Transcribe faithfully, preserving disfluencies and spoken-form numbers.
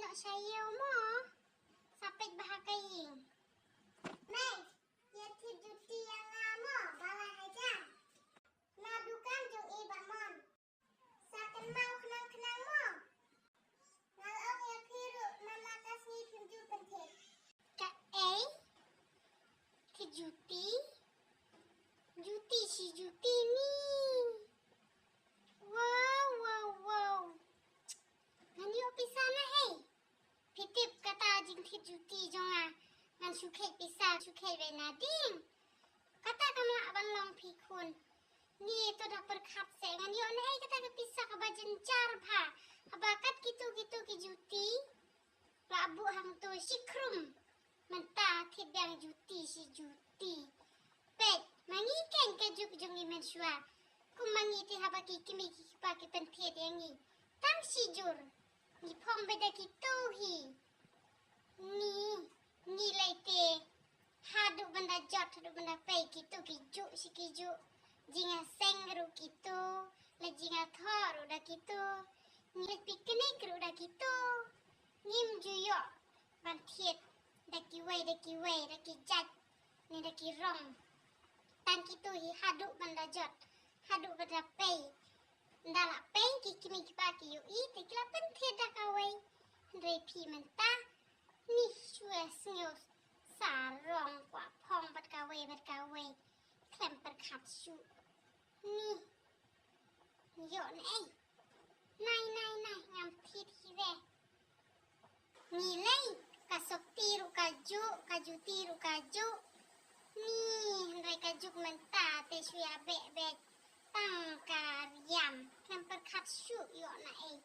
Noh sha ïew mo. Sa peit bha ka ïing. Mei, ïa thied juti ïa nga mo, ba lai hajar. Na dukan jong i Bah Mon. Sa kynmaw khnang khnang mo. Nga la ong ïa phi ruh, man la ka sngi phim ju pynthied. Kaei? Thied juti? Juti shi juti ni. Wow, wow, wow. Ngan ïoh pisa na ei? Phi tip kata jingthied juti jong nga. Ngan shu kheit pisa, shu kheit wei na ding. Kata kam lah ban long phi khun. Ni to da pyrkhat se ngan ïoh na ei kata ka pisa kaba jynjar bha. Haba kat kito kito ki juti. La buh hangto shi khrum. Mynta thied biang juti shi juti. Peit, ma ngi keiñ ka juk jong ngi mynshuwa. Kum ma ngi te haba ki kmie ki kpa ki pynthied ïa ngi. Tang shi jur. Ngi phong beit da kito hi. Ngi, ngi lei te. Haduh ban da jot, haduh ban da pei kito ki juk shi ki juk. Jingïaseng ruh kito. La jingïathoh ruh da kito. Ngi leit picnic ruh da kito. Ngim ju ïoh ban thied da kiwei, da kiwei, da ki jait, ne da ki rong. Tang kito hi haduh ban da jot, haduh ban da pei. Nda la pei ki kmie ki kpa ki ïohi, te ki la pynthied da kawei. Hynrei phi mynta, ni shuwa sngew sarong kwah phong bad kawei, bad kawei. Khlem pyrkhat shuh. Ni. Ïoh ne ei. Nai, nai, nai, ngam thied hi re. Ngi lei, ka sopti ruh ka juk, ka juti ruh ka juk. Ni, hynrei ka juk mynta te shu ïa beh beh. Tang ka riam, khlem pyrkhat shuh ïoh na ei.